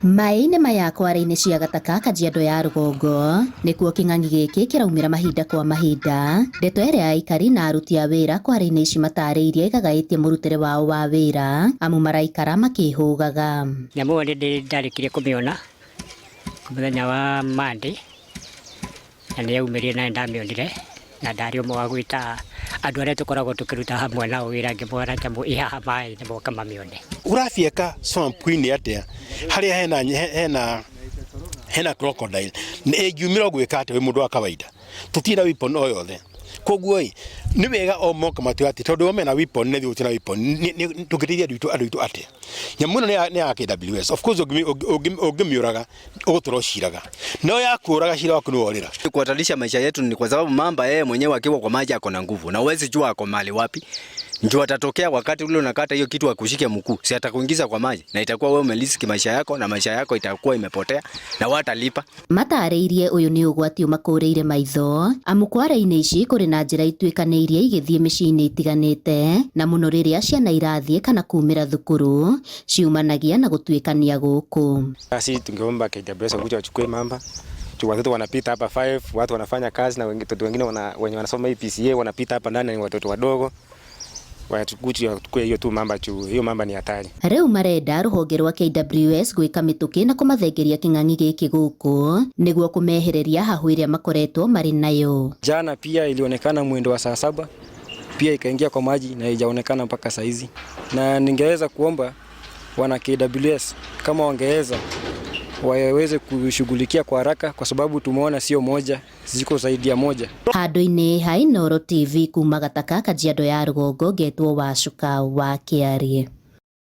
Maĩ-inĩ maya kware-inĩ cia Gataka Kajiado ya rũgongo nĩkuo kĩng'ang'i gĩkĩ kĩraumĩra mahinda kwa mahinda. Ndeto ĩrĩa aikari na aruti a wĩra kware-inĩ ici matarĩirie ĩgagaĩtie mũrutĩre wao wa wĩra amu maraikara makĩhũgaga. Nyamũ ĩyo nĩ ndarĩkirie kũmĩona mũthenya wa Monday na nĩ yaumĩrire na nĩ ndamĩonire na ndarĩ ũmwe wa gwĩta andũ arĩa tũkoragwo tũkĩruta hamwe nao wĩra ngĩmona nyamũ ĩ haha maĩ-inĩ moke mamĩone. Ũrabieka swamp-inĩ atĩa harĩa hena, hena, hena crocodile ĩngiumĩra ũgwĩka atĩa wĩ mũndũ wa kawaida? Tũtirĩ na weapon o yothe. Koguo ĩ nĩ wega o moka matwĩre atĩ tondũ o mena weapon na ithuĩ tũtirĩ na weapon, tũngĩteithia andũ aitũ atĩa? Nyamũ ĩno nĩ ya KWS. Of course ũngĩmĩũraga ũgũtũra ũciraga, no yakũraga cira waku nĩ worĩra. Kuhatarisha maisha yetu ni kwa sababu mamba yeye mwenyewe akiwa kwa maji ako na nguvu na huwezi jua ako mahali wapi. Njoo atatokea wakati ule unakata hiyo kitu akushike mkuu, si atakuingiza kwa maji na itakuwa wewe umerisk maisha yako na maisha yako itakuwa imepotea na watalipa. Matarĩirie ũyũ nĩ ũgwati ũmakũrĩire maitho amu kware-inĩ ici kũrĩ na njĩra ituĩkanĩirie igĩthiĩ mĩciĩ-inĩ itiganĩte na mũno rĩrĩa ciana irathiĩ kana kumĩra thukuru ciumanagia na gũtuĩkania gũkũ. Sisi tungeomba KWS wakuje wachukue mamba. Juu watoto wanapita hapa 5, watu wanafanya kazi na watoto wengine wenye wanasoma EPCA wanapita hapa ndani ni watoto wadogo. Wachukue hiyo tu mamba juu hiyo mamba ni hatari. Rĩu marenda rũhonge rwa KWS gwĩka mĩtũkĩ na kũmathengeria kĩng'ang'i gĩkĩ gũkũ nĩguo kũmehereria hahũ ĩrĩa makoretwo marĩ nayo. Jana pia ilionekana mwendo wa saa 7 pia ikaingia kwa maji na haijaonekana mpaka saa hizi. Na ningeweza kuomba wana KWS kama wangeweza waweze kushughulikia kwa haraka kwa sababu tumeona sio moja, ziko zaidi ya moja. Handũ-inĩ ha Inooro TV kuma Gataka Kajiado ya rũgongo ngetwo Wacuka wa Kĩarie.